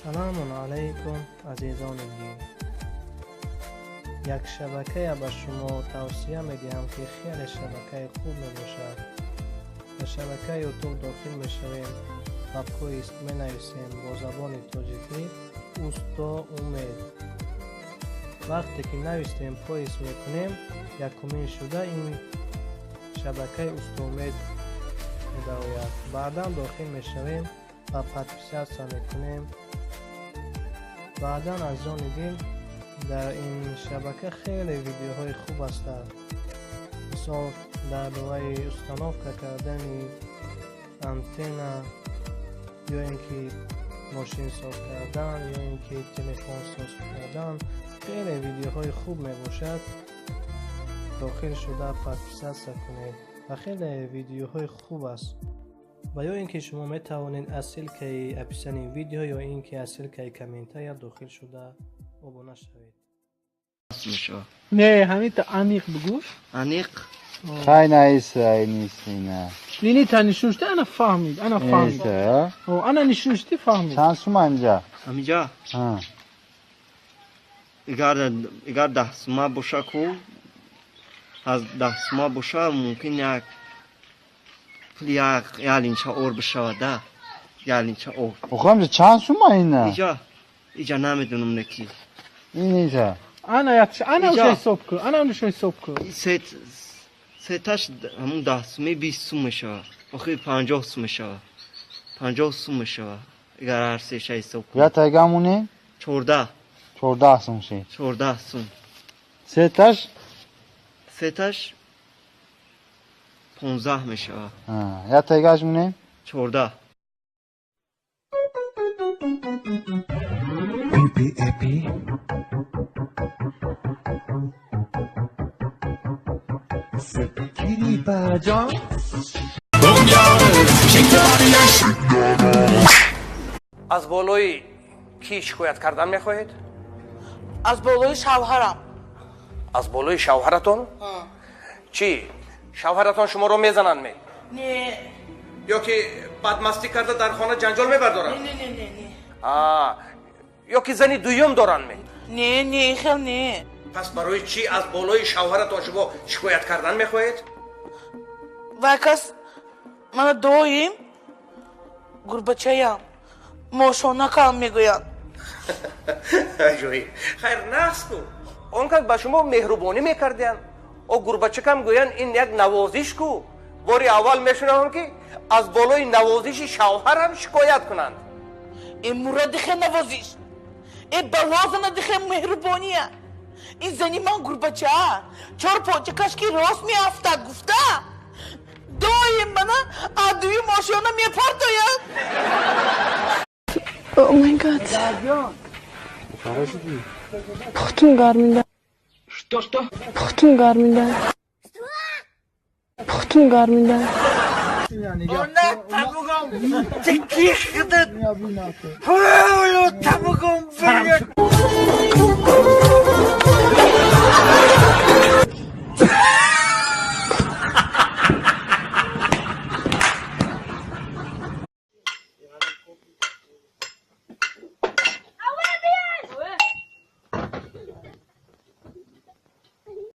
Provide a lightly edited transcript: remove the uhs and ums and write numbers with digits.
Ассалому алайкум, азизони дин. Як шабакая ба шумо тавсия медиҳам, ки хеле шабакаи хуб мебошад. Ба шабакаи Ютуб дохил мешавем ва поиск менависем бо забони тоҷикӣ «Усто Умед». Вақте ки навистем, поиск мекунем, якумин шуда ин шабакаи Усто Умед медарояд. Баъдан дохил мешавем ва подписаться мекунем. Баъдан, азизони дил, дар ин шабака хеле видеоҳои хуб ҳастанд. Мисол, дар бораи установка кардани антенна, ё ин ки мошинсоз кардан, ё ин ки телефонсоз кардан, хеле видеоҳои хуб мебошад. Дохил шуда подписаться кунед ва хеле видеоҳои хуб аст. Ва ё ин ки шумо метавонед аз ссылкаи описании видео ё ин ки аз ссылкаи комментария дохил шуда обуна шавед. Не, ҳамита аниқ бигӯш. Аниқ. Хай, наиса, нист ина. Нинита нишушти, ана фаҳмид, ана фаҳмид. Ниса. Ана нишушти, фаҳмид. Чанд сума инҷа? Ҳамиҷа? Ҳа. Игар 10 сума боша ку, аз 10 сума боша, мумкин як пули як линча ор бишавад да, як линча ор. Охо, инҷа чанд сума ина? Иҷа намедонам, неки. Ин иҷа. Ана якш, ана Иҷа. уша ҳисоб кун, ана уша ҳисоб кун. Сеташ ҳамун 10 суми 20 сум мешавад, охир 50 сум мешавад, 50 сум мешавад, агар ҳар сеша ҳисоб кун. Я тайгамуни? 14. 14 сум ши. 14 сум. Сеташ? Сеташ 15 мешавад. Я тайгаш муни? 14. PPAP. Kiri Bajan. Аз болои кӣ шикоят кардан мехоҳед? Аз болои шавҳарам. Аз болои шавҳаратон? Чӣ, шавҳаратон шуморо мезананд ме? Не. Ё ки бадмастӣ карда дар хона ҷанҷол мебардоранд? Не, не, не, не. Ё ки зани дуюм доранд ме? Не, не, хел не. Пас барои чӣ аз болои шавҳаратон шумо шикоят кардан мехоҳед? Вай кас мана доим гурбачаям, мошонакам мегӯянд. Аҷоиб! Хайр, нағз ку, он кас ба шумо меҳрубонӣ мекардиянд. О, гурбачакам гӯянд, ин як навозиш ку. Бори аввал мешунавам, ки аз болои навозиши шавҳарам шикоят кунанд. Э, мура дихе навозиш, э, балозана дихе меҳрубония. Ин зани ман гурбача, чор почакаш ки рост меафтад гуфта, доим мана адуи мошона мепартояд. Oh my God. Пухтун гармида. Что, что? Пухтун гармида. Пухтун гармида. Она табугом таких. Табугом, блядь.